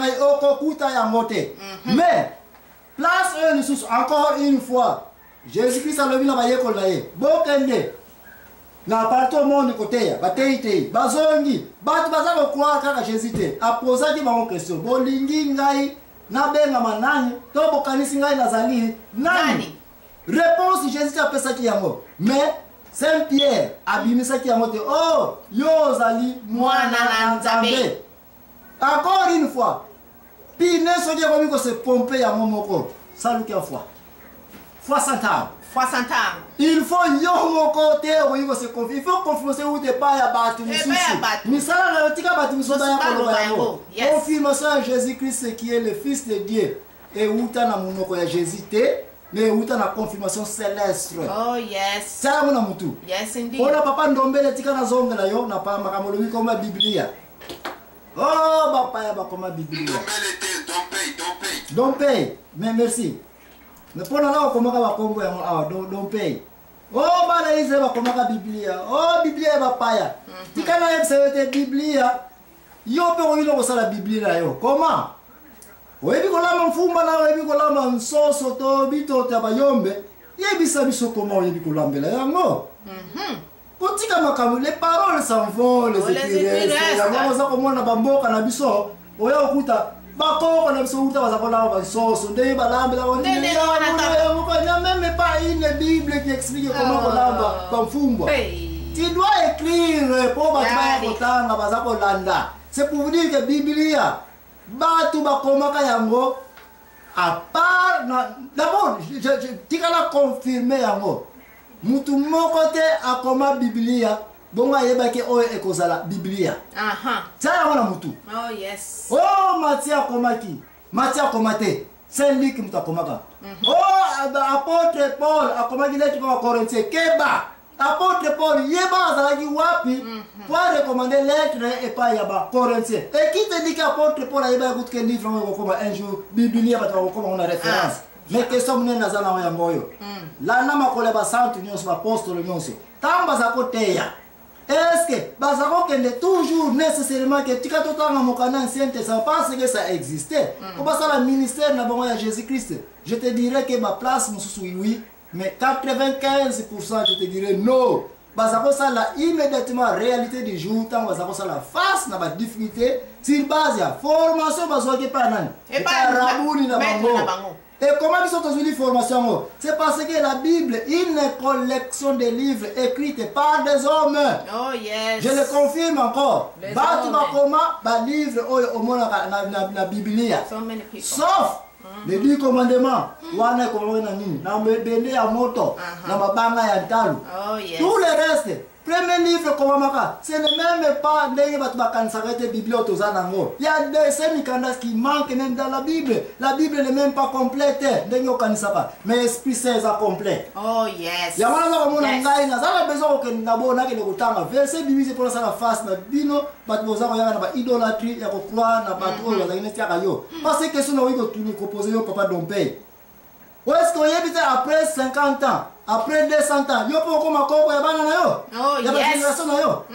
ngai, okokuta yango te. Mais place oyo lisusu, encore une fois, Jésus Christ alobi na bayekoli na ye: bokende na partout au monde koteya. Bateyi te, bazongi, bato baza kocroire kaka Jésus te. Apozaki bango question: bolingi ngai nabengama nani to bokanisi ngai nazali nani? Nani? Réponse Jésus te apesaki yango, mais Saint Pierre abimisaki yango te: oh, yo ozali mwana na Nzambe. Encore une fois, pneu soki ekomi kose pomper yango moko, saluki ya foi, foi santable. Foi santable. Il faut yo moko te okoki kose confier, il faut confirmation euta epai ya bato Epai ya misusu. Bato. Misala na yo, tika bato misusu baya Mosusu koloba baloba yango. Yango. Yes. Confirmation ya Jésus Christ qui est le Fils de Dieu euta na monoko ya Jésus te, mais euta na confirmation céleste. Oh yes. Tia yango na mutu. Yes indeed. Mpona papa Ndombele, tika nazongela yo na pa makambo olobi koma Biblia. Oh, bapaya bakoma Biblia. Ndombele te, Dompey, Dompey. Dompey, mais merci, mais mpona nga okomaka bakombo yango awa, Dompey. O bana Israel bakomaka Biblia, o Biblia ya bapaya. Tika nayebisa yo te, Biblia, yo mpe okoki na kosala Biblia na yo. Koma oyebi kolamba mfumba na oyebi kolamba nsoso to bitoto ya bayombe, yebisa biso koma oyebi kolambela yango. Kotika makambo, les paroles s'en vont, les Oh, les écrits écrits restent. restent. Yango oza komona bamboka na biso, oya kokuta bakoko na biso uta baza kolamba bansoso ndenge balambela. Ndenge wana kaka. N'y a même pas une Bible qui explique comment Oh. kolamba bamfumbwa. Hey. Tu dois écrire mpo bato baya Yali. kotanga, baza kolanda. C'est pour vous dire que Biblia, bato bakomaka yango à part na d'abord tikala confirme yango. Mutu moko te akoma Biblia bongo ayebaki oyo ekozala Biblia. Tia yango na mutu. Oh yes. O Matie akomaki, Matie akoma te, Saint Luc moto akomaka. O apôtre Paul akomaki lettre mpo Bacorinthien. Keba, apôtre Paul yeba azalaki wapi po arecommander lettre epai ya Bacorinthien? Ekiteliki apôtre Paul ayebaki kutu ke livre yango ekokoma un jour Biblia, bato bakokoma ngo na référence. Mais question monene naza nango yango oyo: landa makolo ya basantu nyonso, baapostolo nyonso, ntango baza koteya, est-ce que baza kokende toujours nécessairement ke tika totanga mokanda Ancien Testament parce que ça existait po basala ministère na bango ya Jésus Christ? Je te dirais que baplace mosusu oui, mais 95, je te dirais non. Baza kosala immédiatement réalité du jour, ntango baza kosala face na badifficulté, sur base ya formation bazwaki epai ya nani? Epai Epai ya rabuni na maître bango. Na bango. Et comment biso tozwili formation yango? C'est parce que la Bible, une collection de livres écrites par des hommes. Oh yes. Je le confirme encore. Les Bato hommes. bakoma balivre oyo omonaka na Biblia. So many people. Sauf les 10 commandements wana ekomaki na nini? Na mebende ya moto, na mabanga ya ntalo. Oh yes. Tout le reste, premier livre ekomamaka, ce n'est même pas ndenge bato bakanisaka ete Bible oyo toza nango. Ya des mikanda qui manque même dans la Bible. La Bible n'est même pas complète ndenge okanisaka, mais Esprit Saint eza complet. Oh yes. Yango naza komona ngai naza na besoin kokende na bo nakende kotanga verset biblique mpo nasala face na bino bato boza koyaka na baidolâtrie ya kocroire na bato oyo bazalaki neti yaka yo. Parce que question nakoki kotuni kopose yo, papa Dompey, est-ce que oyebi te, après 50 ans, après 200 ans, yo mpe okoma koko ya bana na yo, Oh, ya yes. bagénération na yo?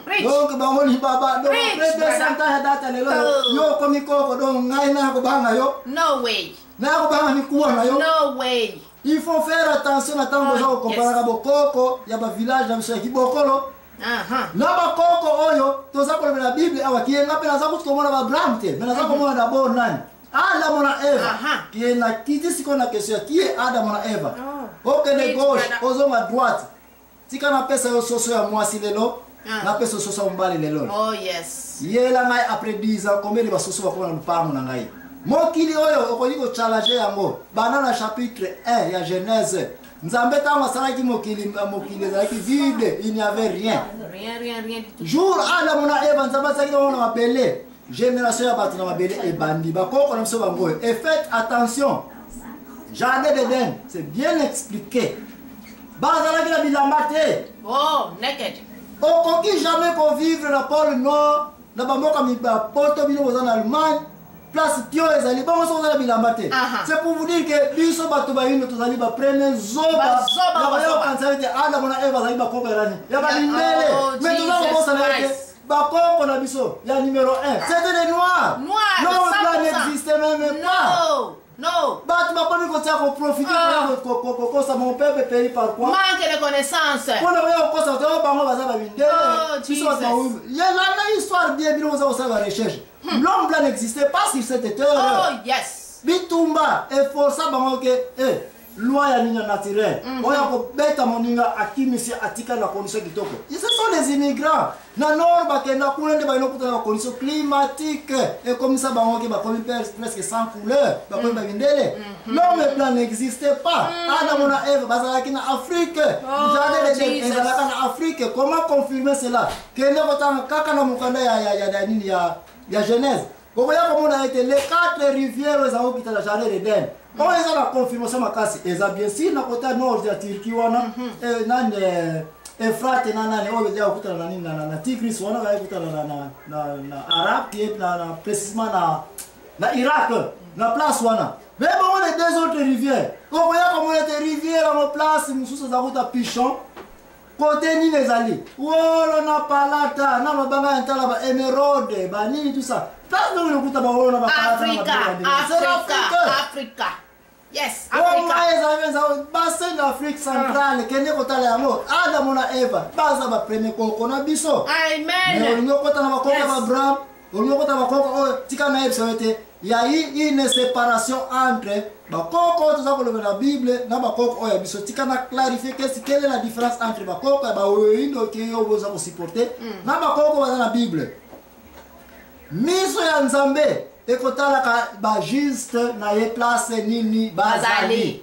Preach. Donc bango libaba, donc Preach, après 200 brother. ans ya data lelo, Oh. yo okomi koko. Donc ngai naya kobanga yo? No way. Naya kobanga mikuwa na yo? No way. Il faut faire attention na ntango boza Oh, kokomparaka bokoko ya bavillage na biso ya kibokolo na bakoko oyo toza kolobela Bible awa. Kiyenga mpe naza kutu komona baAbraham te, mais naza komona d'abord nani? Adamu na Eva. Kie na kiti sikoyo na question ya kie Adamu na Eva. Oh. Okende Preach, gauche, brother. ozonga droite. Tika napesa yo soso ya mwasi lelo, napesa yo soso ya mobali lelo. Oh yes. Yela ngai après 10 ans combien de basoso bakoma na lupango na ngai. Mokili oyo okoki kochallenger yango banda na chapitre 1 ya Genèse. Nzambe ntango asalaki mokili, mokili ezalaki vide, il n'y avait rien. Rien, rien, rien du tout. Jour Adamu na Eva, Nzambe asalaki bango na mabele, génération ya bato na mabele ebandi, bakoko na biso bango oyo. Et faites attention, jardin d'Eden, c'est bien expliqué, bazalaki na bilamba te. Oh, naked. Okoki jamais kovivre na pôle Nord, na bamboka poto, bino boza na Allemagne, place pio ezali bongo, soki oza na bilamba te. C'est pour vous dire que biso bato bayino tozali bapremier zoba. Bazoba, Ya baya bazoba. kokanisa ete Adamu na Eva azali bakoko ya nani? Ya balindele. Oh, Mais toza Jesus kobosana ete Christ. bakoko na biso ya numéro 1, c'était des Noirs. Noir, Noir, blanc. No. Bato bakomi kotia koprofite. Ah. Kokosa mon peuple péri par quoi? Manque de connaissance. Mpona koya kokosa bato oyo bango baza bamindele. Oh, biso bato Jesus. bawumbi yelanda histoire bien. Bino boza kosala barecherche, l'homme blanc n'existait pas sur cette terre. Oh yes. Bitumba eforsa bango ke eh, loi ya nini ya naturel oyo akobeta moninga akimisi atikali na condition kitoko. Ce sont les immigrants na nord bakenda kuna nde bayina okutana na condition climatique ekomisa bango ke bakomi presque sans couleur, bakomi bamindele. L'homme blanc n'existait pas. Adam na Eve bazalaki na Afrique. Oh, Jardin d'Eden Jesus. ezalaka na Afrique. Comment confirmer cela? Kende kotanga kaka na mokanda ya nini ya Genèse, okoya komona ete les quatre rivières oyo ezalaki kokita na jardin d'Eden, oyo eza na confirmation makasi eza bien sûr na kota nord ya Turquie wana, nani, Efrate na nani oyo eza kokutana na nini na Tigris wana, kaya kokutana na Arabe qui est na précisément na Irak, na place wana. Mais bongo les deux autres rivières, okoya komona ete rivière yango place mosusu eza kuta Pichon kote nini ezali wolo na palata na mabanga ya ntala, ba émeraude, banini, tout ça, place ndenge lokuta bawolo na bapalata na Africa. mabanga ya ndenge. C'est Africa. l'Afrique. Africa. Yes. Oma Africa. ezali eza bassin d'Afrique centrale. Kende kotala yango, Adamu na Eva baza bapremier koko na biso. Mais Amen. olingi okota na bakoko ya Abraham, olingi okota na bakoko oyo, tika nayebisa yo te ya une séparation entre bakoko oyo toza koloba na Bible na bakoko oyo ya biso. Tika na clarifie kesi quelle est la différence entre bakoko ya baoyindo ke oyo boza kosupporte na bakoko baza na Bible. Miso ya Nzambe ekotalaka bajuste na ye place nini bazali. Bazali.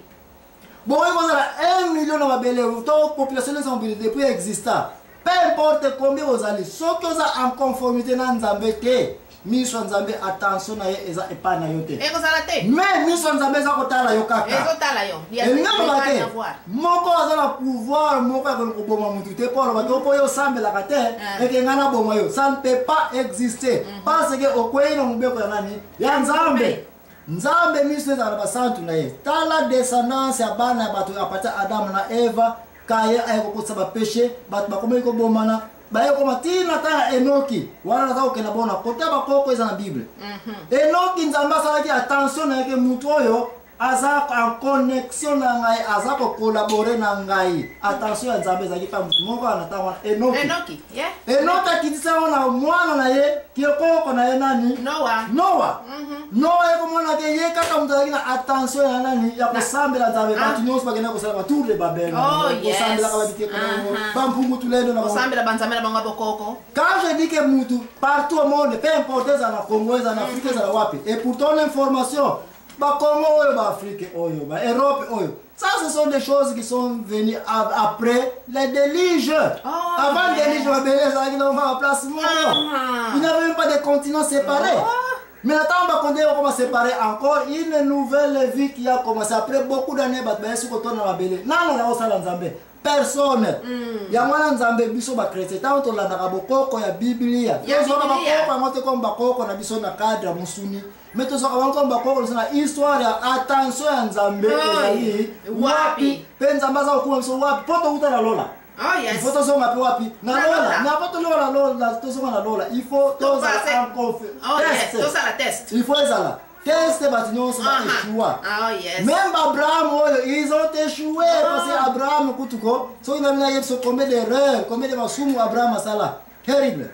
Bokoki kozala 1 million na mabele to population nyonso ya mobili depuis exista, peu importe combien ozali, soki oza en conformité na Nzambe te, miso ya Nzambe, attention na ye eza epai na yo te. Ekozala te. Mais miso ya Nzambe eza kotala yo kaka. Ezotala yo. Yes. Elingi aloba te Rien à voir. moko aza na pouvoir moko ya koboma mutu te mpo aloba te mpo yo osambelaka te Ah. eke ngai naboma yo. Ça ne peut pas exister parce que okwei na mobeko ya nani? Ya Nzambe. Nzambe miso ezala na basantu na ye. Tala descendance ya bana ya bato à partir Adamu na Eva. Kaye aye kokotisa bapéché, bato bakomaki kobomana, baye koma ntina ta ya Enoki wana. Naza kokenda bona kota bakoko eza na Bible. Enoki, Nzambe asalaki attention na ye ke mutu oyo aza en connexion na ngai, aza kocollaborer na ngai. Attention ya Nzambe ezalaki mpa mutu moko na ntango wana, Enoki. Enoki. Yeah. Enoki akitisa yango na mwana na ye, kiekoko na ye nani? Noah. Noa. Noa ekomona ke ye kaka moto azalaki na attention ya nani? Ya kosambela Nzambe. Bato nyonso bakenda kosala batour de Babel, Oh, yes. kosambelaka babiteko na bango, bampungu tulendo na bango. Kosambela banzambe na bango ya bokoko. Quand je dis que mutu partout au monde, peu importe eza na Congo, eza na Afrique, ezala wapi, et pour ton information, bacongo oyo, baafrike oyo, baeurope oyo, ça ce sont des choses qui sont venues après le déluge. Oh, Avant le yes. déluge, mabele ezalaki na bango place moko. Il n'y avait même pas de continent séparé. Mais ntango bakonde bakoma séparé, encore une nouvelle vie qui a commencé après beaucoup d'années. Bato bayesi kotona mabele nano na kosala Nzambe, personne. Yango wana Nzambe, biso bachrétien, ntango tolandaka bokoko ya Biblia, Ya tozwaka Biblia. bakoko yango te comme bakoko na biso na cadre ya mosuni, mais tozwaka bango comme bakoko na biso na histoire ya attention ya Nzambe Oy, ezali wapi? wapi mpe Nzambe aza kokuma biso wapi mpo touta na lola. Oh Il yes. faut tozonga mpe wapi? Na Na lola. lola. Na po tolonga na lola, tozonga na lola, il faut tozala Topase. en confi Oh yes. test. Tosala test. Il faut ezala test. Bato nyonso baéchoua. Oh yes. Même Abraham oyo, ils ont échoué parce que Abraham kutuko soki nami nayebi so combien d'erreurs, combien de masumu Abraham asala, terrible.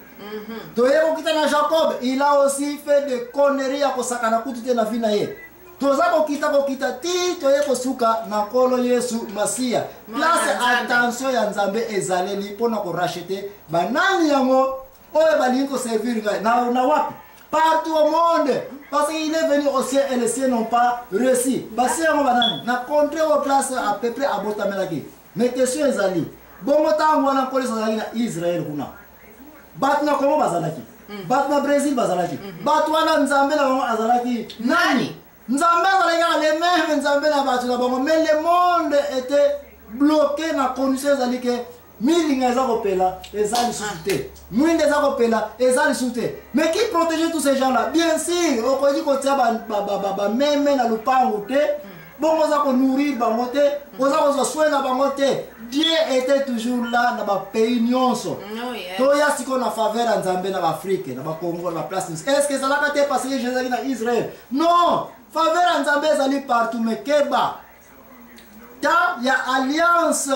Toye kokita na Jacob, il a aussi fait de conneries ya kosakana kutu te na vie na ye. Toza kokita kokita ti toye kosuka na Nkolo Yesu Masiya. Mwana Place Nzambe. attention ya Nzambe ezaleli mpona koracheter banani yango oyo balingi koservir ngai na wapi? Partout au monde, parce qu'il est venu au ciel et les cieux n'ont pas reçu. Basi yango banani na contre oyo place à peu près abotamelaki. Mais question ezali bongo, ntango wana Nkolo Yesu azalaki na Israel kuna, bato na Kongo bazalaki, bato na Brésil bazalaki, bato wana Nzambe na bango azalaki nani? Nani? Nzambe azalaki kaka le même Nzambe na bato na bango, mais le monde était bloqué na condition ezali ke milinga eza kopela eza lisusu te, mwinda eza kopela eza lisusu te. Mais qui protégeait tous ces gens là? Bien sûr, okoki kotia bameme na lupangu te, bongo oza konourrir bango te, oza kozwa soin na bango te. Dieu était toujours là na bapays nyonso. Oh yes. Toya sikoyo na faveur ya Nzambe na baafrike, na bacongo, na baplace nyonso. Est ce que ezalaka te parce que Jésus azalaki na Israel? Non. Faveur ya Nzambe ezali partout, mais keba. Temps ya alliance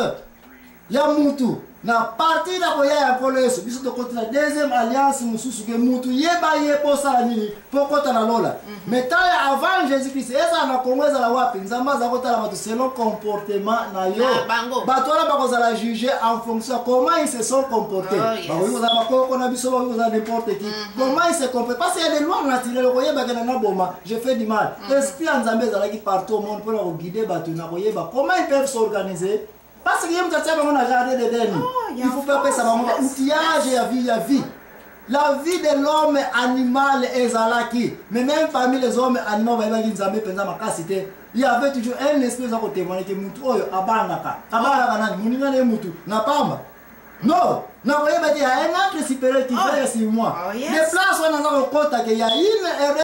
ya mutu na partir ya koya ya Nkolo Yesu, biso tokoti na deuxième alliance mosusu ke mutu yeba ye mpo osala nini mpo okota na lola. Mais temps ya avant Jésus Christ, ezala na Congo, ezala wapi, Nzambe aza kotala bato selon comportement na yo. Na bango. Bato wana bakozala juge en fonction ya comment ils se sont comportés. Oh, yes. Bakoki kozala bakoko na biso, bakoki kozala n'importe qui. Comment ils se comportent, parce qu'il y a des lois naturelles. Okoyebake na naboma, je fais du mal. Esprit ya Nzambe ezalaki partout au monde mpona koguide bato na koyeba comment ils peuvent s'organiser, parce que ye moto atia bango na jardin d'Eden. Oh, ya Il faut pas apesa bango France, outillage ya vie, ya vie. La vie de l'homme animal ezalaki, mais même parmi les hommes animaux bayebaki Nzambe mpenza makasi te. Il y avait toujours un esprit eza kotémoigne ke mutu oyo abangaka, abangaka nani? Moninga na ye mutu na pamba? Non, nakoyeba te, ya un être supérieur qui Oh. veille sur moi. Oh, yes. De place wana aza kokota ke ya une erreur.